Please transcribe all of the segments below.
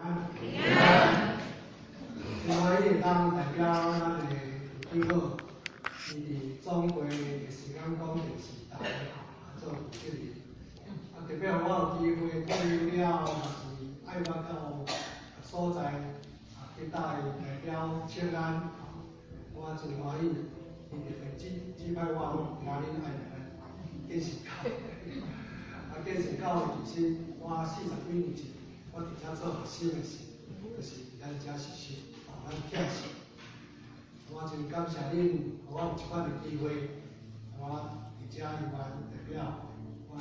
安。平安。真歡喜會當代表咱的長老，伊佇總會的時間講電視台吼，做負責人。啊，特別予我有機會退休了，嘛是愛我到所在啊，去代代表請安，我真歡喜。伊特別指指派我今仔日愛來建聖教會。啊，建聖教會其實我40幾年前，我佇遮做學生的時，就是佇咱遮實習，哦，咱拆爍。我真感謝恁，予我有這款的機會，我佇遮猶原代表我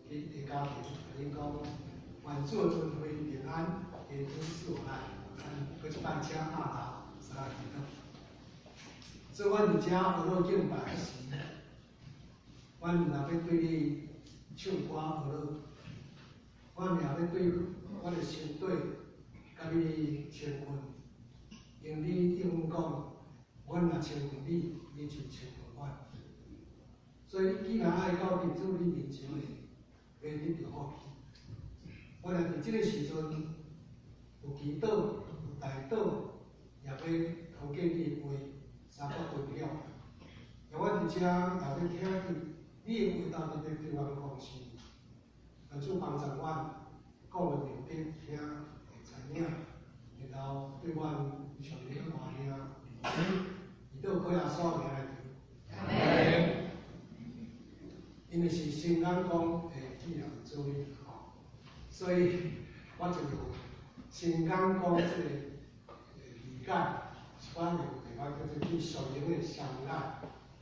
去的家庭，共恁講，願主的恩惠平安，加添賜予咱，咱閣一擺請阿頭三來祈禱。主，阮佇遮學樂敬拜時，阮毋若欲對你唱歌學樂，阮也欲對阮的心底共你親近，因為你應允講，阮若親近你，你就親近阮。所以，既然愛到佇主你面前的，袂得著福氣。我若佇這个時陣有祈禱、有代禱，也欲透過你的話三個分享。讓阮佇遮也欲聽見你的話到底欲對阮講啥。願主幫助阮講的明白，聽會知影，然後對阮屬靈的大兄，祈禱靠耶穌名來求。阿們。因為是新眼光的紀念主日吼，所以我就用新眼光這個理解，是我用地方叫做去屬靈的雙眼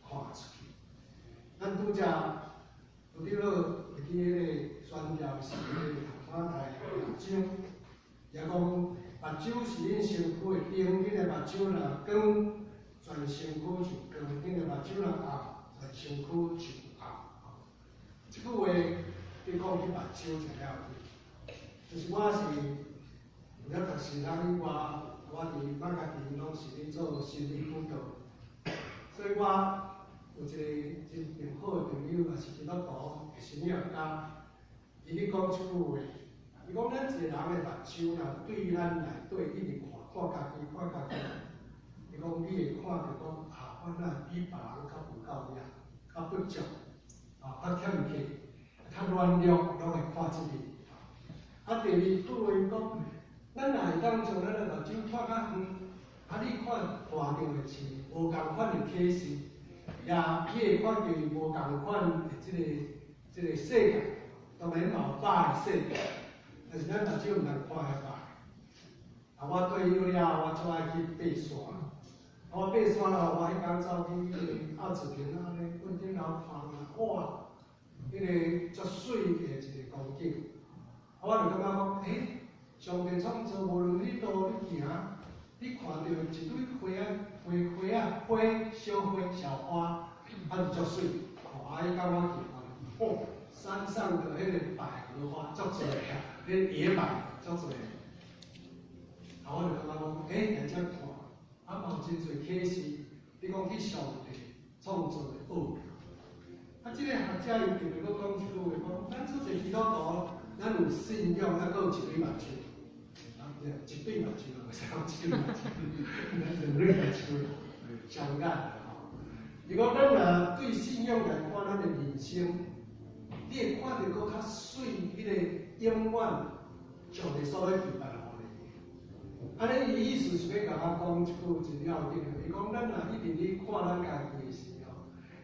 看出去。咱拄才拄著落會記彼個宣教是彼個馬太六章，也講目睭是恁身軀的燈，恁的目睭若光，全身軀就光；恁的目睭若暗，全身軀就暗。這句話你講起目睭就了解，就是我是除了讀神學以外，我佇咱家己攏是咧做心理輔導，所以我有一個真朋好的朋友，也是基督徒的心理學家，伊咧講這句話，伊講咱一個人的目睭若對咱內底一直看，看家己，看家己，伊講你會看著講啊，我哪會比別人較無夠力，較不足。啊，較欠缺，較軟弱，攏會看這個。啊，第二句話講，咱若會當將咱的目睭看較遠，啊，你看看著的是無仝款的啟示，也你會看著無仝款的這個世界，當然嘛有百个世界，但是咱目睭毋通看遐百。啊，我退休了，我足愛去爬山。啊，我爬山了，我彼工走去彼個鴨子坪仔咧，阮頂頭看啊，哇！彼个足媠的一個光景，啊，我就感覺講，欸，上帝創造，無論你佗你行，你看著一堆花仔、花花仔、花小花、小花，啊，就足媠。哦，啊，彼工我去看，哦，山上的彼個百合花足濟啊，彼個野百合足濟。啊，我就感覺講，欸，來遮看，啊，嘛有真濟啟示，你講去上帝創造的奧妙。啊，這個學者伊特別閣講一句話，講咱做一個基督徒，咱有信仰，抑閣有一對目睭，啊，對，一對目睭，袂使講一對目睭，咱兩對目睭，雙眼吼。伊講咱若對信仰來看咱的人生，你會看著閣較媠，彼個永遠上帝所欲預備予你。按呢，伊意思是欲共我講一句真要緊的，伊講咱若一直咧看咱家己的時候，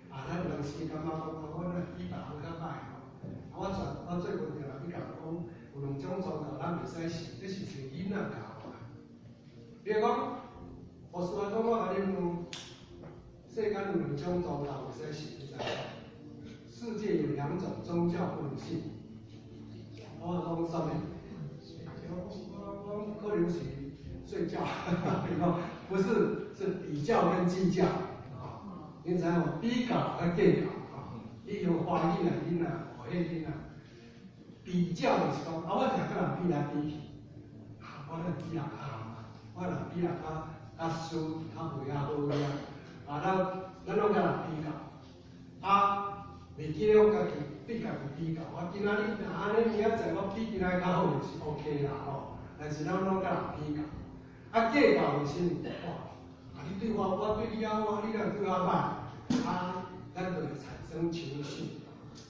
啊，咱有當時感覺講，我若比別人較歹吼。啊，我全我最近定定咧共講，有兩種宗教咱袂使信，這是像囡仔教的。比如講，牧師我講我共恁問，世間有兩種宗教袂使信，你知無？世界有兩種宗教不能信。我講啥物？我講可能是睡覺，不是，是比較跟計較。你知無？比較佮計較，你用歡喜來囡仔，歡喜囡仔，比較就是講，啊，我定佮人比來比去，啊，我若比人較好，我若比人較較輸，較袂遐好爾，啊，咱攏佮人比較，啊，袂記得我家己對家己比較，我今仔日若按呢明仔載我比今仔較好就是 OK 啦吼，但是咱攏佮人比較，啊計較的是啥物？哇！啊你對我，我對你較好，你若對我歹，啊，咱就會產生情緒，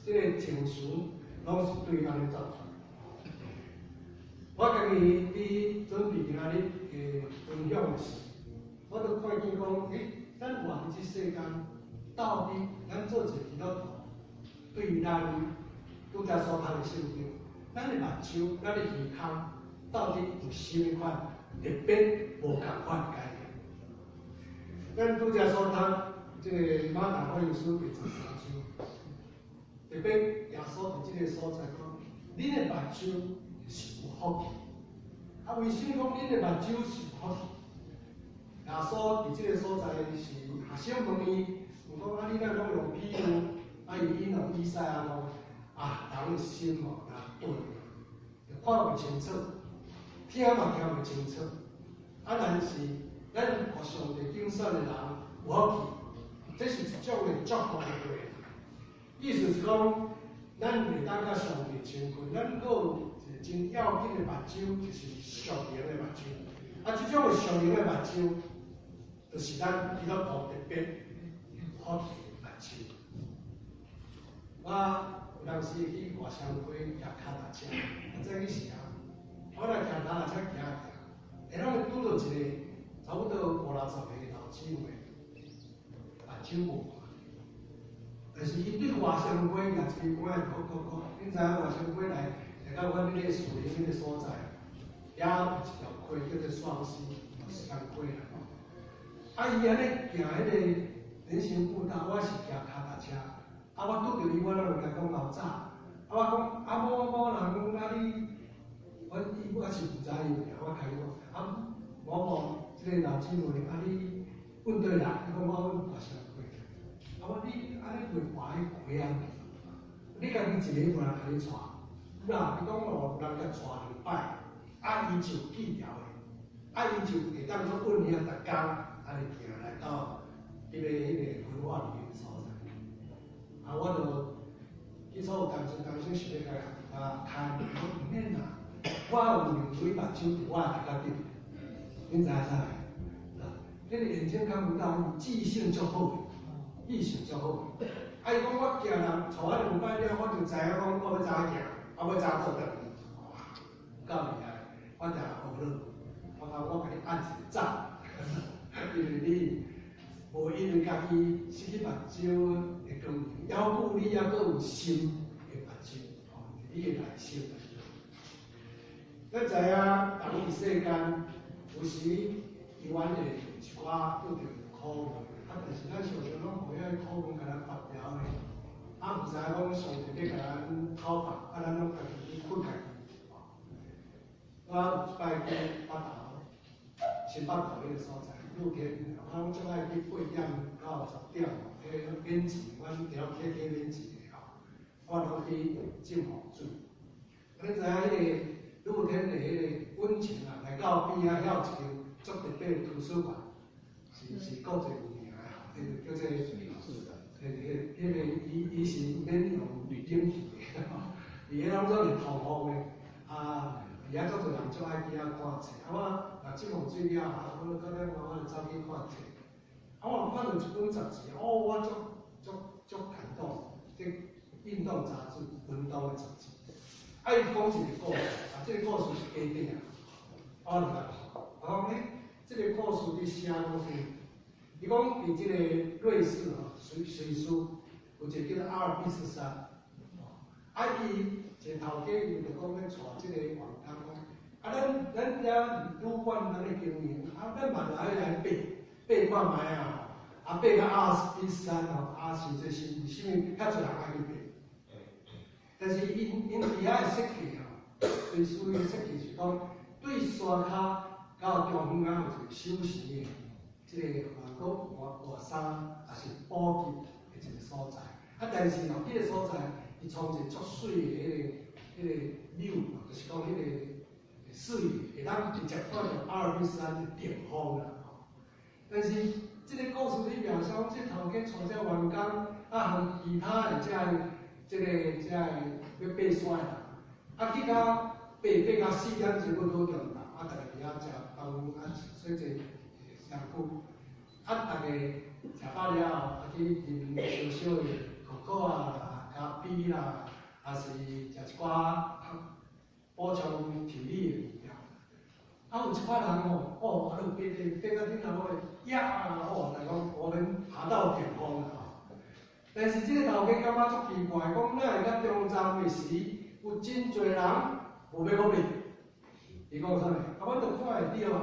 這个情緒攏是對按呢造成。我家己佇準備今仔日的分享的時，我就看見講，欸，咱活佇這世間，到底咱做一個基督徒，對於咱拄才所讀的聖經，咱的目睭、咱的耳孔，到底有啥物款特別無仝款的改變？咱拄才所讀這个馬太福音書第13章，特別耶穌佇這个所在講，恁的目睭是有福氣。啊，為啥物講恁的目睭是有福氣？耶穌佇這个所在是學生問伊，問講啊，你若攏用比喻？啊，伊引用以賽亞講啊，人的心哦，若鈍，就看袂清楚，聽嘛聽袂清楚。啊，但是咱予上帝揀選的人有福氣，這是一種的祝福的話。意思是講，咱會當佮上帝親近，咱閣有一个真要緊的目睭，就是屬靈的目睭。啊，這種的屬靈的目睭，就是咱基督徒特別有福氣的目睭。我有當時去外雙溪騎跤踏車，啊，早起時啊，我若騎跤踏車行行，會攏會拄著一个差不多五六十歲的老姊妹，目睭無看。但是伊對外雙溪舉一支竿，哭哭哭，恁知影外雙溪來來到阮彼个樹林彼个所在，遐有一條溪叫做雙溪，是仝溪啦。啊，伊按呢行彼个人行步道，我是騎跤踏車。啊！我拄著伊，我攏共伊講老早。啊！我講啊，某某人講啊，你我伊我是毋知伊名，我共伊講啊，某某這个老姊妹，啊你佗佗來？伊講我阮外雙溪。啊！我你按呢袂跋彼溪啊？你家己一个無人共你帶？啦，伊講哦，有人共帶兩擺，啊，伊就記牢的，啊，伊就會當閣阮遐逐工按呢行來到彼个文化里的所在。啊，我就起初有當時當時想欲共伊牽，我毋免啦，我有兩對目睭佇我的頭殼頂，恁知影啥？啊，彼个眼睛看不到，伊記性足好的，記性足好的。啊，伊講我行人帶我兩擺了，我就知影講我欲怎行，啊，欲怎倒轉去。哇，有夠厲害！我定學了，我講我共你按一个讚，因為你無因為家己失去目睭的光明，猶故你猶閣有心的目睭，吼，你的內心。咱知影人佇世間有時猶原會有一寡拄著苦難，啊，但是咱常常攏予彼个苦難共咱縛牢的，啊，毋知影講上帝欲共咱討伐，啊，咱攏家己去困家己。我有一擺去北投，新北投彼个所在，露天，我攏足愛去8點到10點，彼个免錢，阮佇遐客客免錢的吼，我攏去浸雨水。啊，你知影彼个露天的彼个溫泉啊，來到邊仔遐有一間足特別的圖書館，是國際有名的吼，彼个叫做，彼个伊是免用冷氣的吼，佇彼攏總是通風的，啊，佇遐足濟人足愛去遐看冊，啊，我若浸雨水了後，我到尾我就走去看冊，啊，我看著一本雜誌，哦，我足足足感動，這運動雜誌，運動的雜誌，啊，伊講一个故事，啊，這个故事是假的啊，我就來看，我講欸，這个故事佇寫講啥？伊講佇這个瑞士吼，瑞士有一个叫做阿爾卑斯山，啊，伊一个頭家伊就講欲帶這个員工講，啊，咱遮旅館咱咧經營，啊，咱嘛著愛來爬爬看覓啊，啊，爬到阿爾卑斯山吼，啊，是這是啥物遐濟人愛去爬？但是𪜶佇遐的設計吼，瑞士的設計是講，對山跤到中央有一個休閒的，這个換閣換換衫，也是補給的一個所在。啊，但是吼，彼个所在伊創一個足媠的彼个柳，就是講彼个水，會當直接看著阿爾卑斯山的頂峰啦。吼，但是這个故事裡描寫講，這頭家帶這員工，啊，和其他的這个欲爬山的人，啊，去到爬爬到4點鐘，閣倒中晝，啊，逐家佇遐食飯，啊，洗濟身軀，啊，逐家食飽了後，啊，去啉小小的可可啊、咖啡啦，抑是食一寡補充體力的物件。啊，有一寡人吼，哦，啊，就爬爬爬到頂頭，會呀，哦，來講我們爬到頂峰啦吼。但是這個頭家感覺足奇怪，講哪會到中晝的時，有真濟人無欲閣爬。伊講啥物？啊，阮就看會著啊，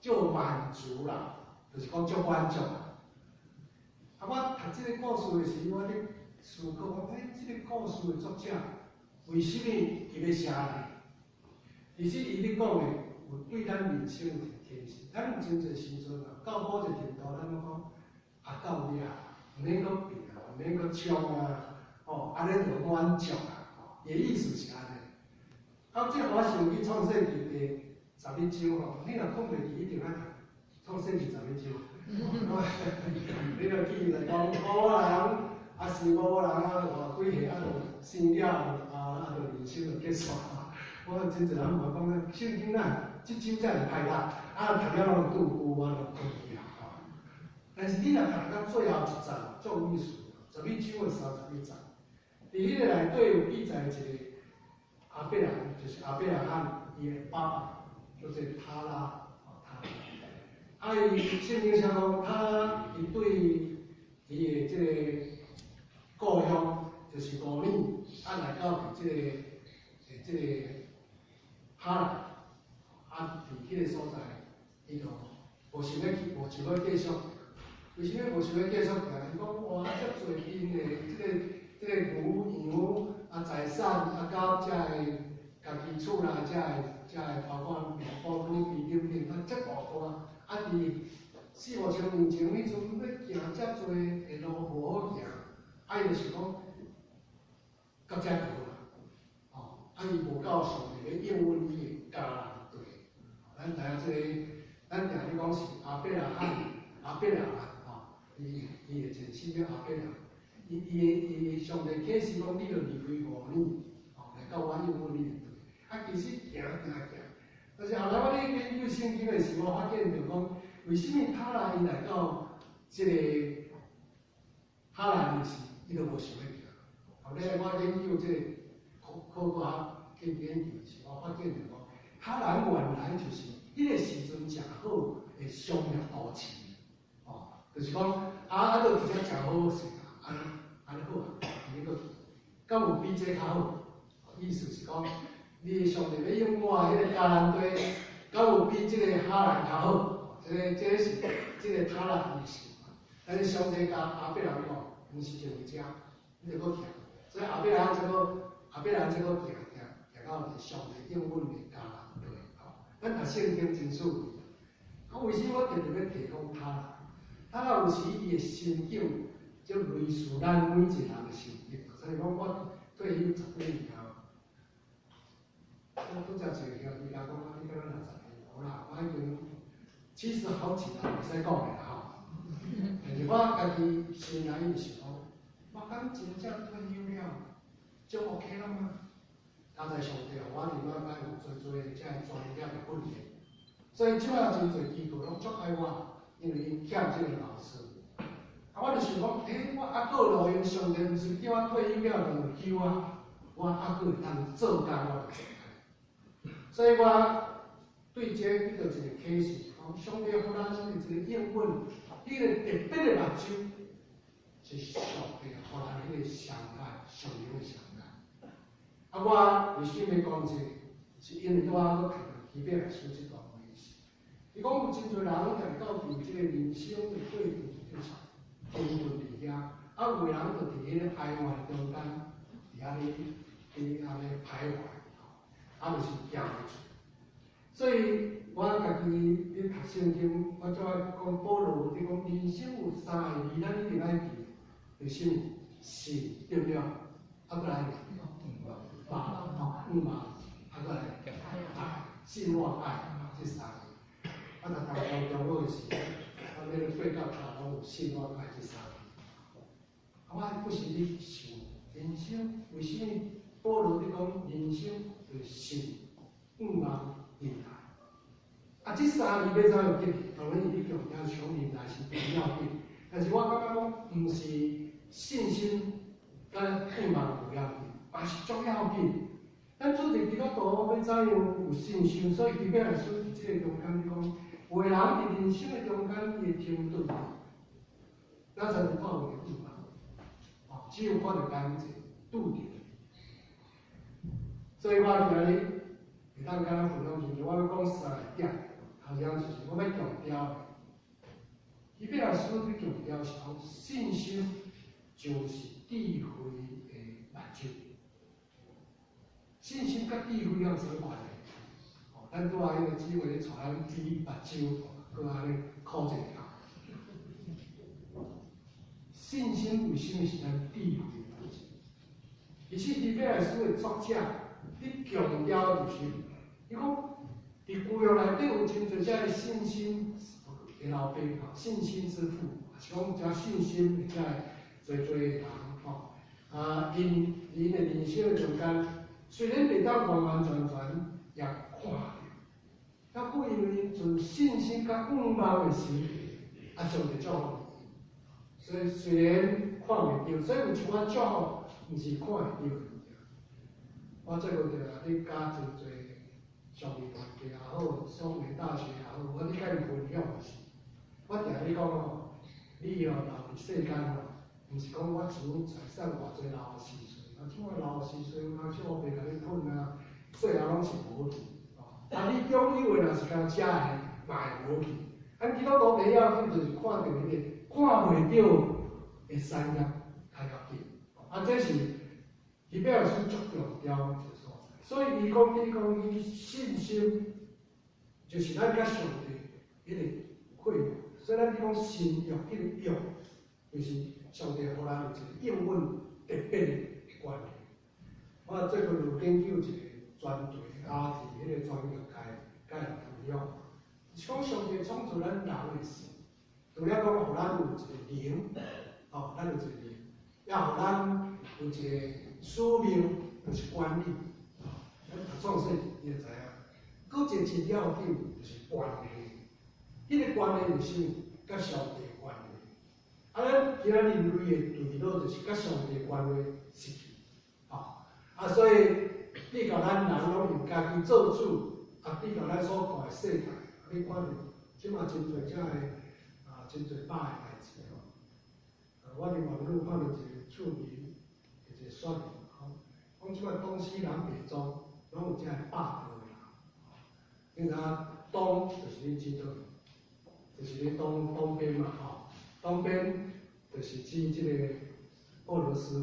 足滿足啦，就是講足滿足啦。啊，我讀這個故事的時，我咧思考講，欸，這個故事的作者為啥物伊欲寫呢？其實伊咧講的有對咱人生有一個提醒。咱有真濟時陣啊，到某一個程度，咱攏講啊到尾啊，毋免閣變啊，毋免閣衝啊，吼，按呢就滿足啊，吼，伊的意思是按呢。啊，這予我想起創世記第11章吼，你若睏袂記，一定愛讀創世記十一章。你著記來講，五個人啊，生五個人啊，偌幾歲啊，就生了啊，啊，就人生就結束啊。我真濟人嘛講，聖經啊，這章才會歹讀，啊，讀了攏拄久，我就睏去啊。吼。但是你若讀到最後一節，足有意思，11章的31節，佇彼個內底有記載一個亞伯蘭，就是亞伯拉罕伊的爸爸，叫做塔拉，塔拉。啊，伊聖經寫講，他伊對伊的這個故鄉，就是烏爾，啊來到佇這個哈蘭，啊，佇彼個所在，伊就無想欲去，無想欲繼續。為啥物無想欲繼續行？伊講哇，遮濟𪜶的這個牛羊啊財產啊，佮遮个家己厝內遮个包括老婆女婢等等，啊，遮大块，啊，佇四五千年前，彼陣欲行遮濟的路無好行，啊，伊就想講，到遮就好啊，吼，啊，伊無到上帝欲應允伊的迦南地。咱知影這個，咱定咧講是亞伯拉罕，亞伯拉罕，吼，伊的前世叫亞伯拉，伊伊的上帝啟示講，你著離開烏爾，吼，來到我應允你的地。啊，其實行行行，但是後來我咧研究聖經的時，我發現著講，為啥物塔拉伊來到這個哈蘭的時，伊就無想欲行。後來我研究這個考古學去研究的時，我發現著講，哈蘭原來就是彼個時陣誠好的商業都市，哦，就是講啊啊，就佇遮誠好勢啊，按呢按呢好啊，佇咧閣去，敢有比這較好？意思是講，你上帝欲應我彼個迦南地，敢有比這個哈蘭較好？這個是這個塔拉的想法。但是上帝共亞伯蘭講，毋是因為這，你著閣行。所以亞伯蘭這個亞伯蘭這個行行行到上帝應允的迦南地。吼，咱讀聖經真趣味。啊，為啥我特別欲提講塔拉？塔拉有時伊的心境就類似咱每一個人的心境。所以講，我退休十幾年啊，我拄才一個兄弟共我講，啊，你敢若60歲？無啦，我已經70好幾啦，袂使講的啦吼。但是我家己心內有想講，我敢真正退休了，就 OK 了嗎？感謝上帝，予我佇我擺有濟濟這个專業的訓練，所以這擺真濟機構攏足愛我，因為𪜶欠這個老師。啊，我就想講，欸，我猶閣有路用，上帝毋是叫我退休了就休啊，我猶閣會當做工，我就做工。所以我對這得到一個啟示，講上帝予咱的一個應允，彼個特別的目睭，是上帝予咱彼個傷害，屬靈的傷害。啊，我為啥物講這個？是因為我閣讀著希伯來書這段話時，伊講有真濟人來到佇這個人生的過程就是停頓佇遐，啊，有的人就佇彼個哀怨中間，佇遐咧佇遐咧徘徊，啊，就是行袂出。所以我家己咧讀聖經，我最愛講保羅佇講人生有三個字，咱一定愛記，就是啥物？信，對毋對？啊，閣來望，吼，望，啊，閣來愛，信望愛，這三個。啊，逐逐中午的時，我咧爬到頭攏有信望愛這三個。啊，我不時咧想，人生為啥物保羅佇講人生就是信、盼望、忍耐。啊，這三字欲怎樣結？當然，伊咧強調是講忍耐是重要緊，但是我感覺講，毋是信心佮盼望無要緊，嘛是足要緊。咱做一個基督徒欲怎樣有信心？所以希伯來書佇這個中間講，有的人佇人生的中間，伊會停頓，咱才是看有盼望。哦，只有看著眼前拄著。所以我今日會當佮咱分享，就是我欲講三個點，頭一項就是我欲強調的，希伯來書咧強調是講信心就是智慧的目睭。信心佮智慧有啥物關係？哦，咱拄仔彼個姊妹咧帶咱比目睭，閣按呢箍一下。信心為啥物是咱智慧的目睭？其實希伯來書的作者，咧強調就是，伊講佇舊約內底有真濟這个信心的老爸，信心之父，是講這信心的這個濟濟的人，吼，啊，𪜶𪜶的人生的中間，雖然袂當完完全全也看著，啊，閣因為𪜶存信心佮盼望的時，啊，上帝祝福𪜶。所以雖然看袂著，所以有一寡祝福毋是看會著的物件。我最近就咧教真濟商業團體也好，雙媒大學也好，我咧共𪜶分享的是，我定咧講吼，你哦留佇世間吼，毋是講我錢財產偌濟留予子孫，啊，這擺留予子孫，有當時烏白共你吞啊，最後攏是無去。啊，你擁有的若是干焦食的，嘛會無去。咱基督徒第一要緊就是看著彼個看袂著的產業較要緊。啊，這是希伯來書足強調的一個所在。所以伊講，伊講伊信心就是咱佮上帝彼個會友。所以咱講新約彼個約，就是上帝予咱有一個應允特別的關係。我最近有研究一個專題，啊，佇彼個專業界佮人分享，是講上帝創造咱人的時，除了講予咱有一個靈，哦，咱有一個靈，也予咱有一個使命，就是管理。哦，咱讀創世你就知影。閣一個真要緊就是關係，彼個關係是啥物？佮上帝的關係。啊，咱今仔人類的墜落就是佮上帝的關係失去。哦，啊，所以對到咱人攏用家己做主，啊，對到咱所住的世界，你看著這馬真濟遮个啊，真濟百个代誌吼。啊，我佇網路看著一個趣味的一個說明，吼，講這擺東西南北中攏有遮个霸道的人，你知影東就是咧指佗？就是咧東東邊嘛，吼，東邊就是指這個俄羅斯，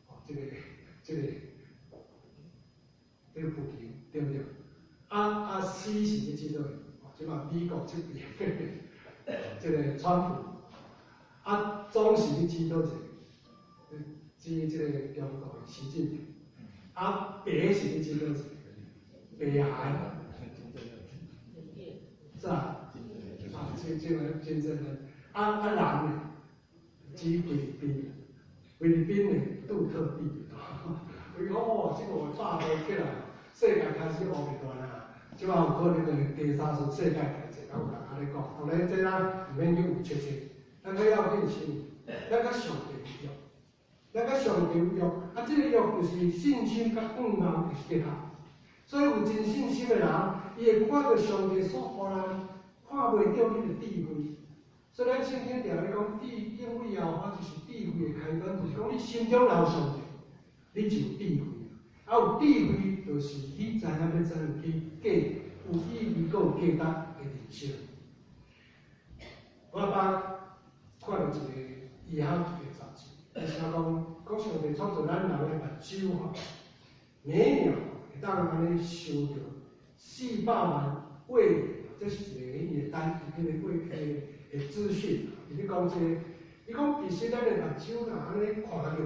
吼，這個普京，對毋對？啊啊，西是咧指佗？哦，這擺美國這邊，這個川普，啊，中是咧指佗一個？指這個中國的習近平。啊，北是咧指佗一個？北韓，是吧？啊，這個金正恩，啊啊南呢？指菲律賓，菲律賓的杜特蒂，伊講哦，這個霸道起來，世界開始烏白亂啊！這擺有可能就是第三次世界大戰，有人按呢講。當然，這咱毋免去有切切，咱較要緊是，咱佮上帝有約，咱佮上帝有約，啊，這個約就是信心佮盼望的結合。所以有真信心的人，伊會看著上帝所予咱看袂著彼個智慧。所以咱聖經定咧講，智敬畏耶和華就是智慧的開端，就是講你心中若有上帝，你就有智慧。啊，有智慧就是你知影欲怎樣去過有意義、閣有價值的人生。我捌看著一個醫學的雜誌，伊寫講，講上帝創造咱人的目睭吼，每秒會當按呢收著400萬位，這是一個伊的單，彼個位的的資訊。伊咧講這個，伊講其實咱的目睭若按呢看著，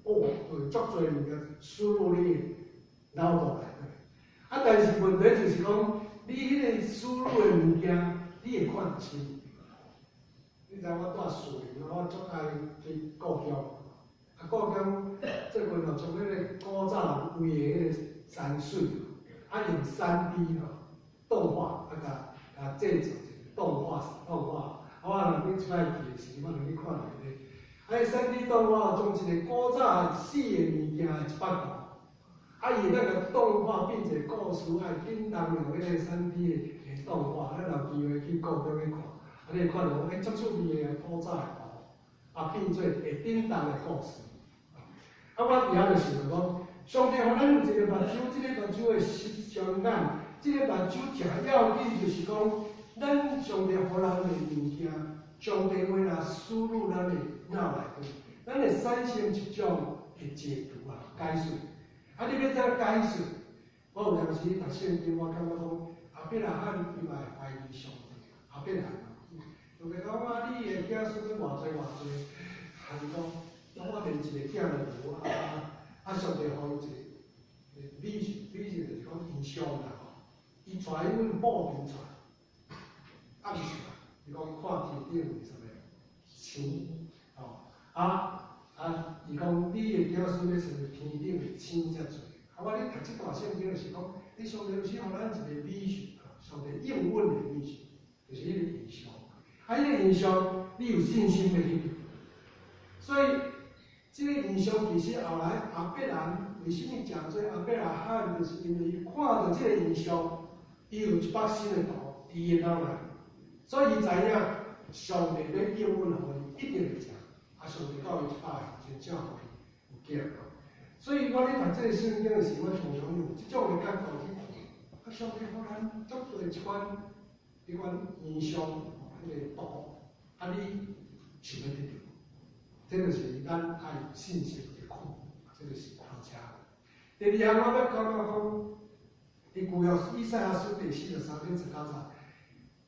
哦，會足濟物件輸入你的腦袋內底。啊，但是問題就是講，你彼個輸入的物件，你會看著啥物？你知我住士林，我足愛去故宮。啊，故宮最近哦，將彼個古早人畫的彼個山水，啊用3D 吼動畫啊，共製作一個動畫動畫。啊，我若頂一擺去的時，我就去看著彼個，啊，3D 動畫將一個古早死的物件100圖，啊，伊那個動畫變一個故事，愛叮當用彼個3D 的動畫，咱有機會去故宮去看，啊，你會看著講，欸，足趣味的古早的圖，啊，變做會叮當的故事。啊，我佇遐就想著講，上帝予咱有一個目睭，這個目睭的雙眼，這個目睭誠要緊，就是講，咱上帝予咱的物件，上帝話若輸入咱的腦內底，咱會產生一種的解讀啊，解釋。啊，你欲怎解釋？我有當時讀聖經，我感覺講，亞伯拉罕伊嘛會懷疑上帝，亞伯拉罕，就講啊，你的子孫欲偌濟偌濟，還是講，我連一個囝都無啊！啊，上帝予伊一個 vision，vision 就是講異象啦吼。伊帶伊阮步兵出來，啊毋是啦，伊講看天頂有啥物星，吼啊！伊講你的子孫欲親像天頂的星遮濟。啊，我咧讀這段聖經就是講，你上帝有時予咱一個 vision，上帝應允的 vision，就是彼個異象。啊，彼個異象，你有信心欲去。所以，這個異象其實後來亞伯蘭為啥物誠濟亞伯拉罕，就是因為伊看著這個異象，伊有一幅新的圖佇伊的腦內，所以伊知影上帝欲應允予伊，一定會成。啊，上帝到伊100歲，真正予伊有囝。所以我咧讀這個聖經的時，我常常用這種的角度去看。啊，上帝予咱足濟這款、這款異象，彼個圖，啊，你想欲得著？這就是咱愛有信心去看，這個是頭車。第二項我欲感覺講，佇舊約以賽亞書第43章19節，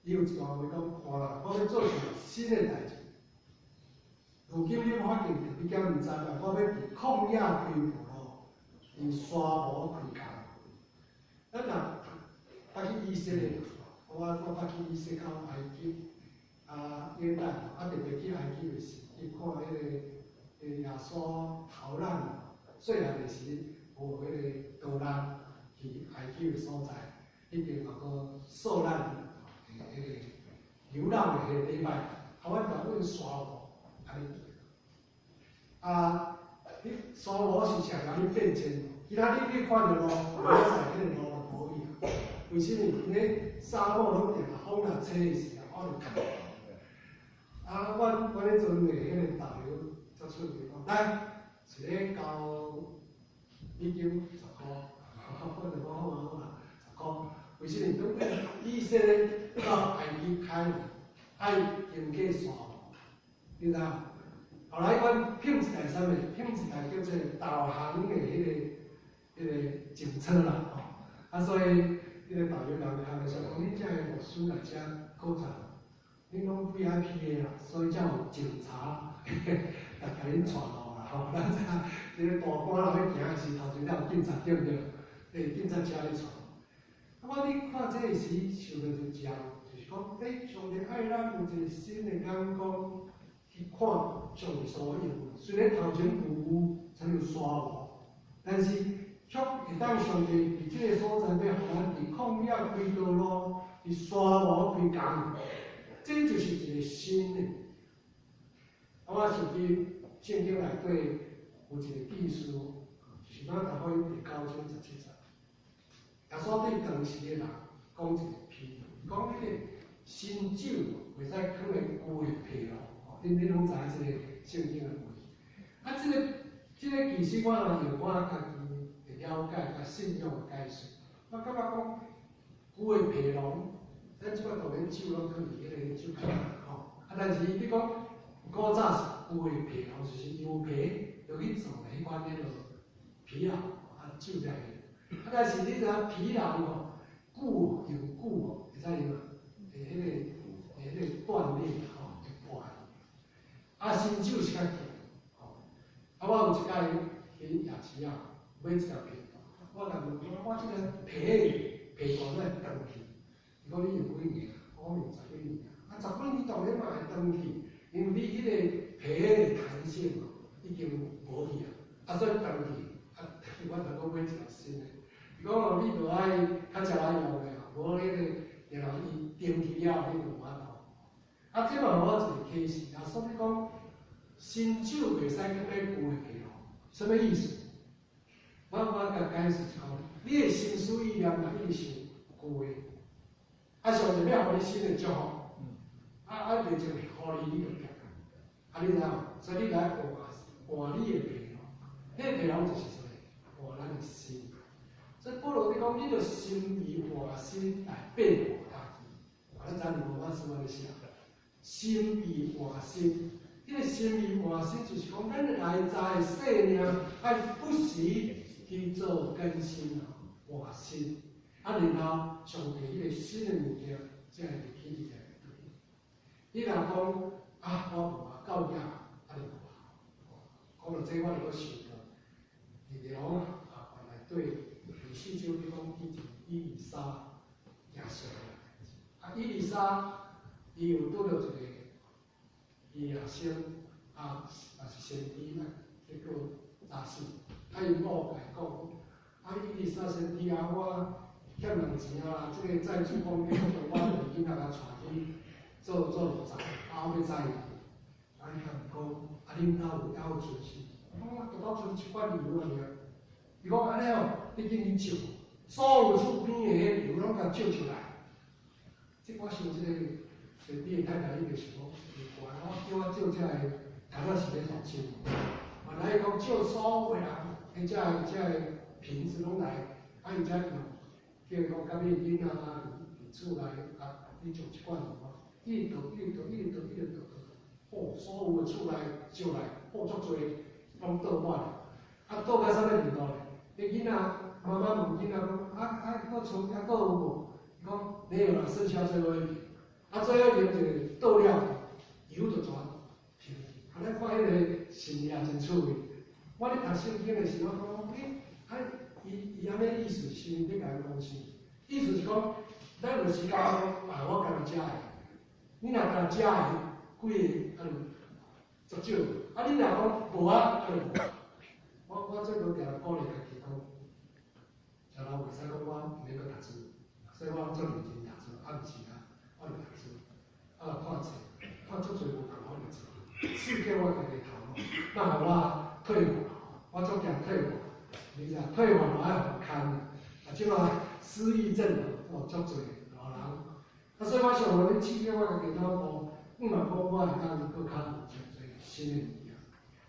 伊有一段話講：看啦，我欲做一項新的代誌。如今你發現著，你敢毋知影？我欲佇曠野開道路，佇沙漠開工。咱若捌去以色列，我捌去以色列到埃及，啊，約旦，啊，特別去埃及的時，去看彼個耶穌逃難，細漢的時有彼個逃難去埃及的所在，彼邊有個受難的彼個流浪的彼個禮拜，啊，阮就阮沙漠按呢行。啊，你沙漠是常共你變遷，其他你去看著路，無使彼個路無去啊。為啥物？因為沙漠攏定風若吹的時候，我就看。啊，阮彼陣的彼個導遊才出來講，來，一个交美金十箍，我就講好啊好啊，十箍。為啥物？當以色列到埃及開羅，愛經過沙漠，你知影？後來阮聘一台啥物？聘一台叫做導航的彼個警車啦，吼。啊，所以彼個導遊人開玩笑講，恁遮的牧師來遮考察，恁攏 VIP 的啦，所以才有警察來共恁帶路啦，吼。咱知影，這個大官人欲行的時，頭前才有警察，對毋對？欸，警察車咧帶。啊，我咧看這個時，想著一項，就是講，欸，上帝愛咱有一個新的眼光去看上帝所應允。雖然頭前有親像沙漠，但是卻會當上帝佇這個所在欲予咱佇曠野開道路，佇沙漠開工，這就是一個新的。啊，我想起聖經內底有一個記事，就是馬太福音第9章17節。耶穌對當時的人講一個譬喻，講彼個新酒袂使囥佇舊的皮囊，吼，恁攏知影這個聖經的話。啊，這個其實我若用我家己的了解佮信仰的解釋，我感覺講舊的皮囊，咱這擺當然酒攏囥佇彼個酒窖吼，啊，但是你講古早是舊的皮囊，就是羊皮就去做彼款彼個皮囊，啊，酒才會。啊，但是你知影皮囊吼，久用久吼，會使用啊，會彼個會彼個斷裂吼，會破。啊，新酒是較強，吼。啊，我有一擺去夜市仔買一條皮帶，我共問講，我這個皮皮帶哪會斷去？伊講你用幾年？我講用十幾年啊。啊，十幾年當然嘛會斷去，因為你彼個皮的彈性吼已經無去啊，啊，所以斷去。啊，我就閣買一條新的。伊講哦，你著愛較食來用的，無彼個，然後伊定去了，你就無法度。啊，這嘛予我一個啟示啊，所以講新酒袂使閣買舊的皮哦，啥物意思？我共解釋是講，你的心思意念若一直想舊的，啊，上帝欲予你新的祝福，啊，袂就予你，你就變啊，你知無？所以你來換換你的皮囊，彼個皮囊就是啥物？換咱的心。所以保羅佇講，你著心意換新來變化家己。啊，咱知無法師按呢寫？心意換新，彼個心意換新就是講，咱的內在的生命愛不時去做更新啊，換新。啊，然後上帝彼個新的物件才會入去你內底。你若講啊，我無啊，夠額，啊就無啊。講到這，我就閣想到，佇咧啊，原來對第四章你講以前以利沙行上的代誌。啊，以利沙伊有拄著一個伊也先啊，也是先知啊，結果早死。啊，伊某共伊講，啊，以利沙先知啊，我欠人錢啊，這個債主講叫我的囡仔共帶去做做奴才，啊，我欲宰伊。啊，伊共伊講，啊，恁兜有猶有存剩？我講，兜賰一罐油爾。伊講按呢哦，你緊去借，所有厝邊的彼油攏共借出來。這我想這個先知的太太一定想講，奇怪，我叫我借這个，敢若是咧耍錢。原來伊講借所有的人，彼這个這个瓶子攏來，啊伊才用，叫伊講佮你囡仔啊佇厝內啊，你將一罐油啊，一直倒，一直倒，一直倒，一直倒，倒，哦，所有的厝內借來，哦，足濟，攏倒滿。啊，倒到啥物程度咧？彼囡仔媽媽問囡仔講，啊啊，閣剩猶閣有無？伊講沒有啦，剩下最後一瓶。啊，最後一瓶就倒了，油就全停。啊，咱看彼個神也真趣味。我咧讀聖經的時候，我講，欸，啊，伊伊按呢意思是欲共咱講啥？意思是講，咱有時間講，啊，我干焦食的，你若干焦食的，幾个啊就足少。啊，你若講無啊，啊就無。我最近定定鼓勵家己講，食老袂使講我毋免閣讀書，所以我足認真讀書，暗時啊，我就讀書，啊看冊，看足濟無仝款的冊，刺激我家己頭腦，莫予我退化，我足驚退化，你知退化嘛愛予牽，啊，這馬失憶症哦，足濟老人，啊，所以我想講，你刺激我家己頭腦，你嘛講我會當閣較有誠濟新的物件。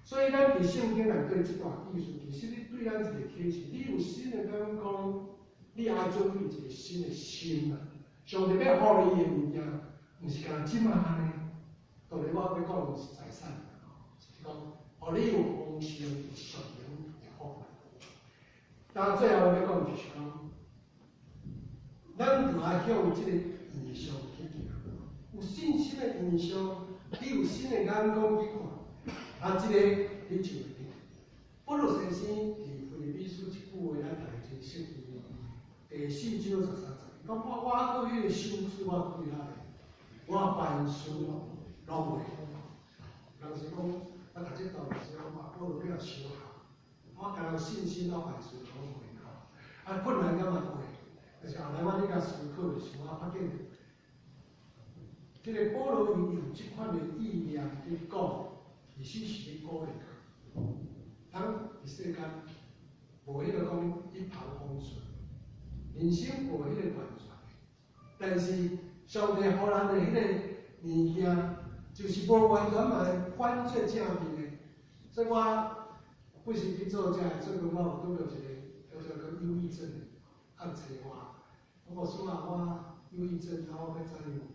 所以咱佇聖經內底這段意思，其實你對咱一個啟示，你有新的眼光，你愛準備一個新的心啊。上帝欲予你的物件，毋是干焦這馬按呢。當然我欲講的是財產，是講，予你有豐盛、有屬靈的福分。但最後欲講就是講，咱著愛向這個異象去行，有信心的異象，你有新的眼光去看。啊，這個你就會得。保羅先生佇腓立比書一句話，咱逐家真熟悉。第四章13節，伊講我我閣彼個賞賜我幾下咧，我凡事攏會。人是講，我讀這段時講，我有比較小學，我敢若有信心，我凡事攏會吼。啊，困難敢嘛會，但是後來我咧共思考的時候，我發現，這個保羅伊用這款的意念去講。其實是咧鼓勵佢，當佇世間無彼個講一帆風順，人生無彼個完全的，但是上帝予咱的彼個物件，就是無完全嘛會反做正面的。所以我不是去做這個，最近我有拄著一個叫做個憂鬱症的，按找我，我無說啊，我憂鬱症，啊，我欲怎樣？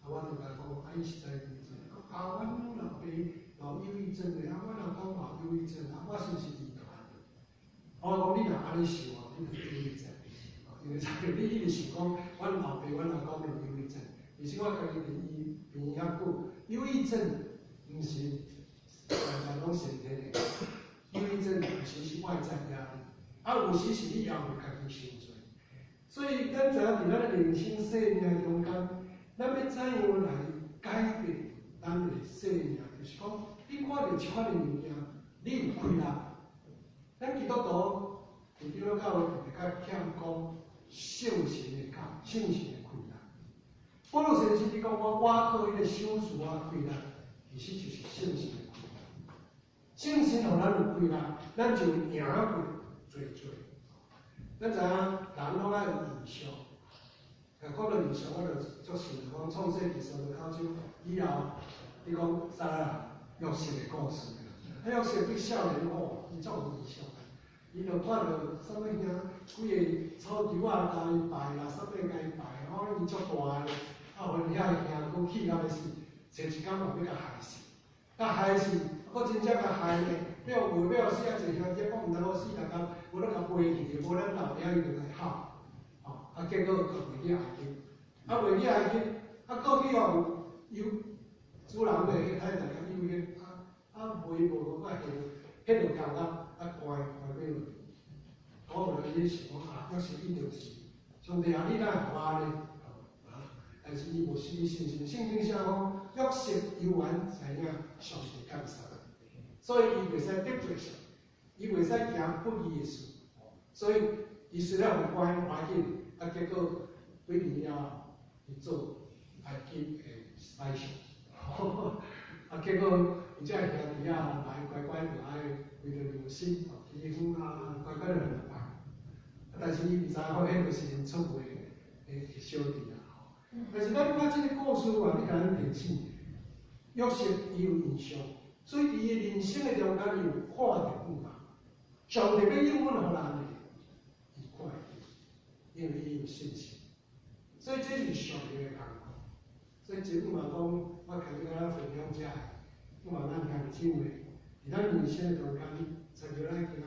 啊，我就共伊講，啊，伊實在憂鬱症，啊，阮老爸有憂鬱症的，啊，阮阿公嘛有憂鬱症，啊，我是毋是遺傳？我講你若按呢想哦，你就憂鬱症。因為你一直想講，阮老爸、阮阿公有憂鬱症，其實我家己佇醫病院遐久，憂鬱症毋是常常攏先天的，憂鬱症有時是外在壓力，啊，有時是你也會家己傷濟。所以咱知影佇咱的人生生命中間，咱欲怎樣來改變咱的生命？就是講，你看著這款的物件，你有氣力。咱基督徒佇長老教會特別較欠講聖神的教，聖神的氣力。保祿先生你講我倚靠彼個賞賜我氣力，其實就是聖神的氣力。聖神予咱有氣力，咱就贏過濟濟。咱知影人攏愛有異象，若講到異象，我就足想講創世記39章以後，你講啥啦？約瑟的故事。啊，約瑟對少年吼，伊足有異象的，伊就看著啥物兄幾个草坵仔共伊拜啦，啥物共伊拜，哦，伊足大个，啊，予遐个兄閣氣甲欲死，坐一工嘛欲共害死，共害死，閣真正共害咧，欲餓欲死啊！濟兄弟講毋通予死逐工，無咧共背去，無咱老遐伊就來吼，吼，啊，結果共賣去埃及，啊，賣去埃及，啊，過去哦有主人的彼太太共誘惑，啊啊賣無閣較彼就共啊啊關關過落去，我就咧想講啊，抑是一定是上帝啊，你哪會予我按呢？啊，但是伊無失去信心，聖經寫講約瑟猶原知影上帝鑑察，所以伊袂使得罪神，伊袂使行不義的事，所以伊雖然予關關緊，啊，結果幾年了後，伊做埃及的宰相，啊，結果伊這兄弟仔來乖乖就愛為著良心，欺負啊，乖乖就來拜。啊，但是伊毋知影講彼個是𪜶出賣的小弟啊。但是咱看這個故事啊，欲共咱提醒，約瑟伊有異象，所以佇伊人生的中間，伊有看著向望。上帝欲應允予咱的，伊看會見，因為伊有信心。所以這是上帝的工課。所以這嘛講，我開始共咱分享這個，希望咱兄弟姊妹，佇咱人生的中間，親像咱今仔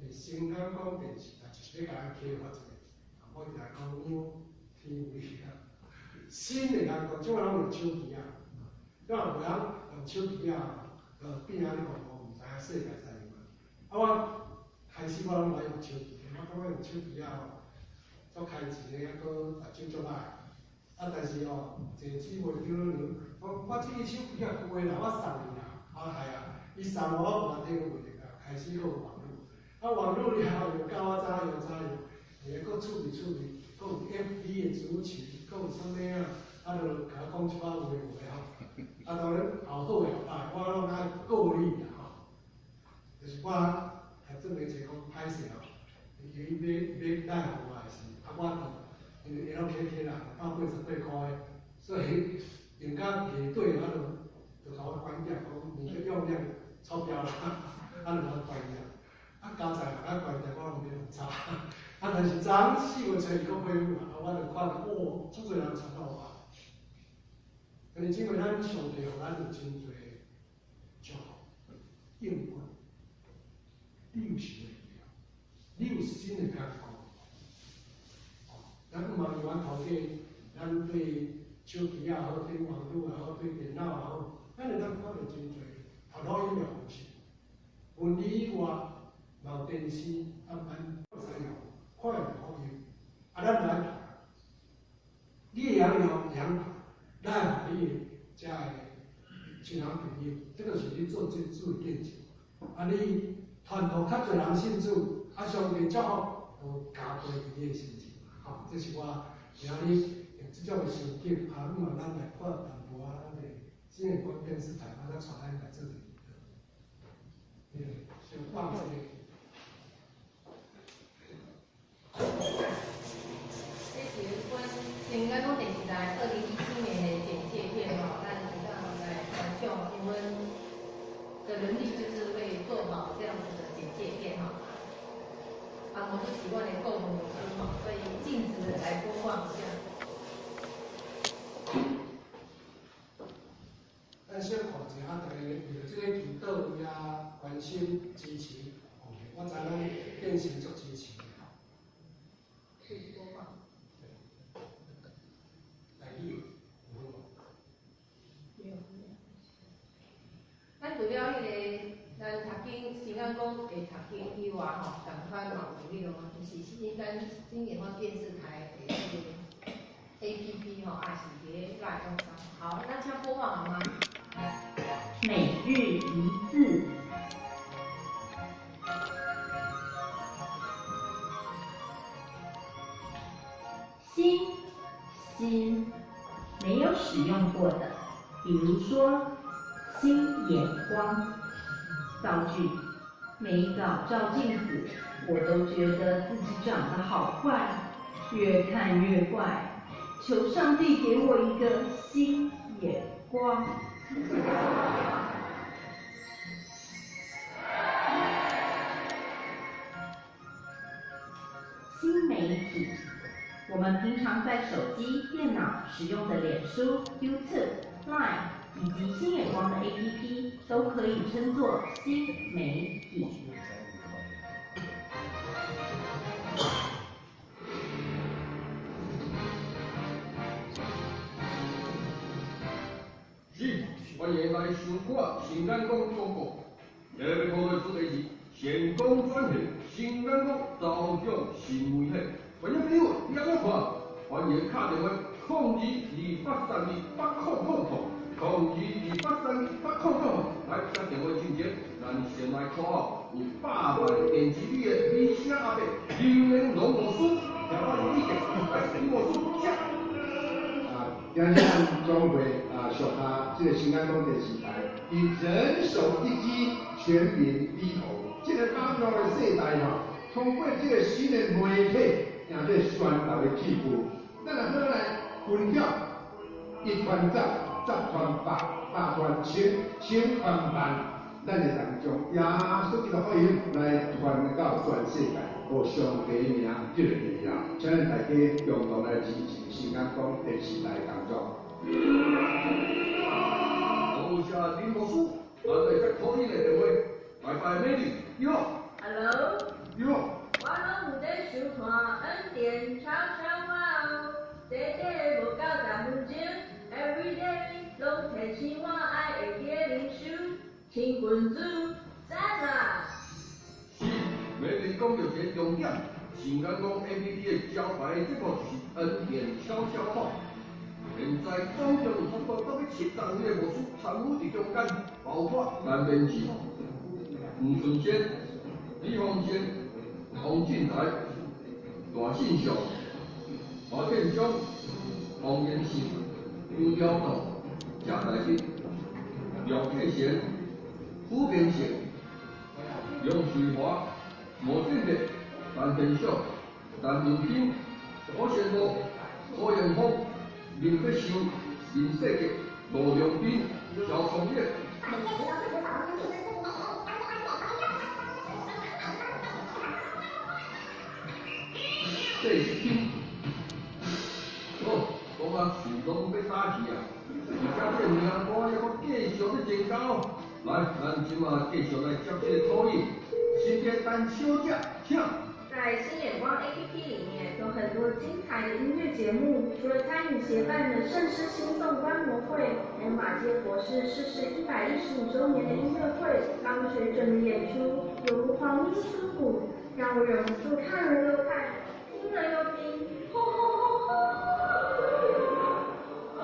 日新港廣電視台，就是欲共咱啟發一個，我定講 New TV 啊，新的工具，這擺攏用手機啊，這擺無人用手機啊，變啊咧講，毋知影世界在用啊。啊，我開始我攏無愛用手機，我感覺用手機啊吼，足開錢的，抑閣目睭足歹。啊，但是哦，一個姊妹叫阮，講我這个手機啊舊的啦，我送你啦。啊，係啊，伊送我，我無提過袂啊，開始閣有網路。啊，網路了後又教我怎用怎用，會閣趣味趣味，閣有 FB 的主持，閣有啥物啊，啊，就共我講一寡有的無的吼。啊，當然後好後歹，我攏愛顧慮啦吼。就是我還準備一個講歹勢吼，伊買買來予我的時，啊，我就因為會攏起起來，188箍的，所以用到下底，啊，就共我關掉，講你的用量超標啦，啊，就共我關掉。啊，加在共我關掉，我攏免查。啊，但是昨昏4月初二閣回復啊，我就看著，哦，足濟人傳到我。但是因為咱上帝予咱有真濟祝福、應允，你有想會記無？你有新的工具。咱毋茫猶原頭家，咱對手機也好，對網路也好，對電腦也好，咱會當看著真濟頭路音的方式。文理以外，嘛有電視，啊，咱會使用，看會著福音，啊，咱來傳，你會曉用，會曉傳，咱會予你的遮个親人朋友，這個是你做這主的見證。啊，你傳予較濟人信主，啊，上帝祝福都加倍佇你的身上。吼，這是我今仔日用這種的心境，啊，毋嘛咱來看淡薄仔咱的新眼光電視台，啊，咱帶咱來做個祈禱。先放這個。這是阮新眼光電視台2017年的簡介片吼，咱會當來觀賞，因為阮的能力就是會做好這樣子的簡介片吼。啊，我是習慣的顧問老師吼，所以鏡子來播放一下。咱小看一下，大家為著這個祈禱也關心支持，我知咱電視足支持的吼。可以播放。台語有無？沒有。咱除了彼個，咱讀經新眼光會讀經以外吼，仝款嘛有彼個，就是咱新眼光電視台的彼個 APP 吼，也是佇咧 LINE 當中。好，那請播放好嗎？每日一字。新，新，沒有使用過的，比如說新眼光。造句：每早照鏡子，我都覺得自己長得好怪，越看越怪，求上帝給我一個新眼光。新媒體，我們平常在手機、電腦使用的臉書、YouTube、Line 以及新眼光的 APP，都可以稱作新媒體。是，歡迎來收看新眼光廣告。今日要討論主題是成功轉型，新眼光走向新媒體。觀眾朋友，你按怎看？歡迎敲電話02-2832-8000，02-2832-8000。來，接電話進前，咱先來看哦，有百萬點擊率的李小阿伯榴蓮龍牧師，聽我的意見，來，李牧師，請。啊，今日咱總會啊，屬下這個新眼光電視台，以人手一機，全民低頭，這個網路的世代吼，通過這個新的媒體，贏這個宣導的氣氛，咱若好來分享，一傳十，十傳百，百傳千，千傳萬，咱會當將耶穌基督福音來傳到全世界，予上帝的名得榮耀。請咱大家共同來支持新眼光電視台工作。多謝林牧師，咱來接 call in 的電話，拜拜美女，你好。 Hello。你好。我攏有在收看恩典悄悄話哦，短短無夠10分鐘，Every day 攏提醒我愛會記得靈修，親君子讚啊！是，美女講著一個重點，新眼光 APP 的招牌節目就是恩典悄悄話。現在總共有差不多到70位的牧師參與佇中間，包括陳明志、吳春仙、李鳳仙、王進才、大信雄、華建忠、王延信、邱朝道、謝大斌、廖克賢、傅明成、楊瑞華、毛俊烈、陳天祥、陳文斌、柯先武、柯延峰、林德秀、林世杰、羅良斌、蕭崇業。這是聽，好，講啊，喙攏欲焦去啊！而且這名單猶閣繼續咧增加哦。來，咱這馬繼續來接這個 call in，新的陳小姐，請。在新眼光 APP 裡面有很多精彩的音樂節目，除了參與協辦的聖詩新頌觀摩會，還有馬偕博士逝世115週年的音樂會，高水準的演出猶如黃鶯出谷，讓我忍不住看了又看，聽了又聽，吼吼吼吼！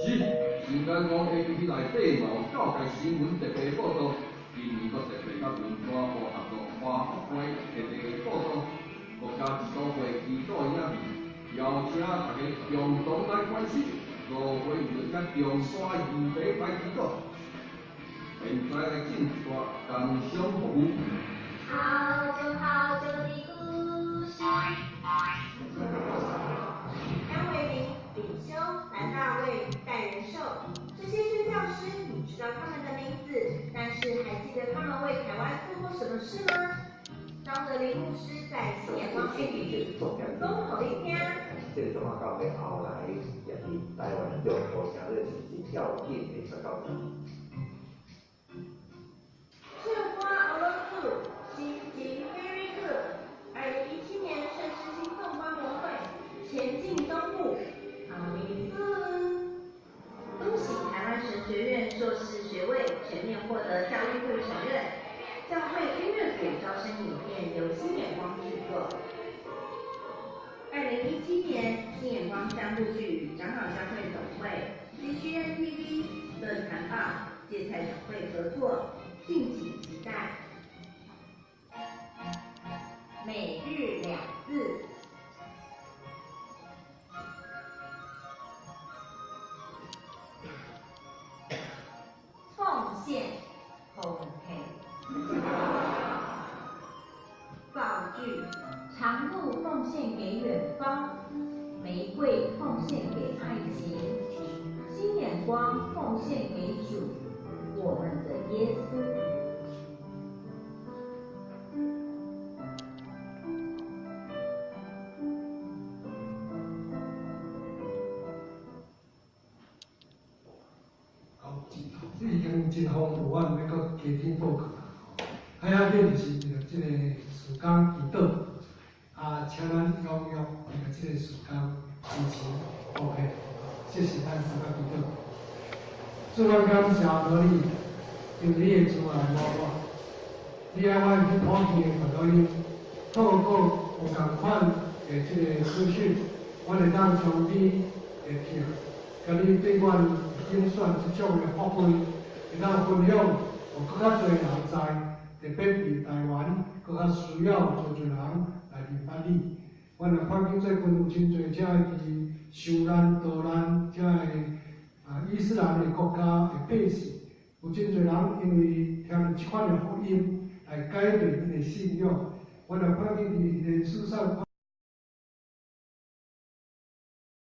是，新眼光 APP 內底嘛有教界新聞特別報道，今年閣特別佮文化部合作華福會特別報道，國家祈禱會祈禱影片，邀請大家共同來關心，羅會為了這重大議題來祈禱。現在來進一段工商服務。好久好久的故事。張維明、李修、藍大衛、戴仁壽，這些宣教師，你知道他們的名字，但是還記得他們為台灣做過什麼事嗎？張德林牧師在新眼光 APP 講予你聽。這個中華教會後來也佇台灣中部成了是真要緊的宣教士。唱歌學老子，心情 very good。2017年聖詩新頌觀摩會，前進東部，阿彌陀。恭喜台灣神學院碩士學位全面獲得教育部承認。教會音樂組招生影片由新眼光製作。2017年，新眼光將陸續與長老教會總會、CGNTV、論壇報、芥菜種會合作，敬請期待。每日兩字，长路奉献给远方，玫瑰奉献给爱情，新眼光奉献给主，我们的耶稣。好，这已经真丰富，阮欲阁加添报告啦。啊，要紧就是为著这个时间祈祷，啊，请咱踊跃为著这个时间支持贡献。谢谢咱三个祈祷。主，阮感谢无你，用你的慈爱无我，你爱阮去普天的传福音，透过无仝款的这个资讯，阮会当将你的疼，佮你对阮拣选这种的福分，会当分享，予阁较济人知，特别伫台湾，阁较需要真济人来认捌你。阮也看见最近有真济遮伫受难、逃难遮个伊斯兰的国家的百姓，有真济人因为听著这款的福音来改变𪜶的信仰。阮也看见伫历史上。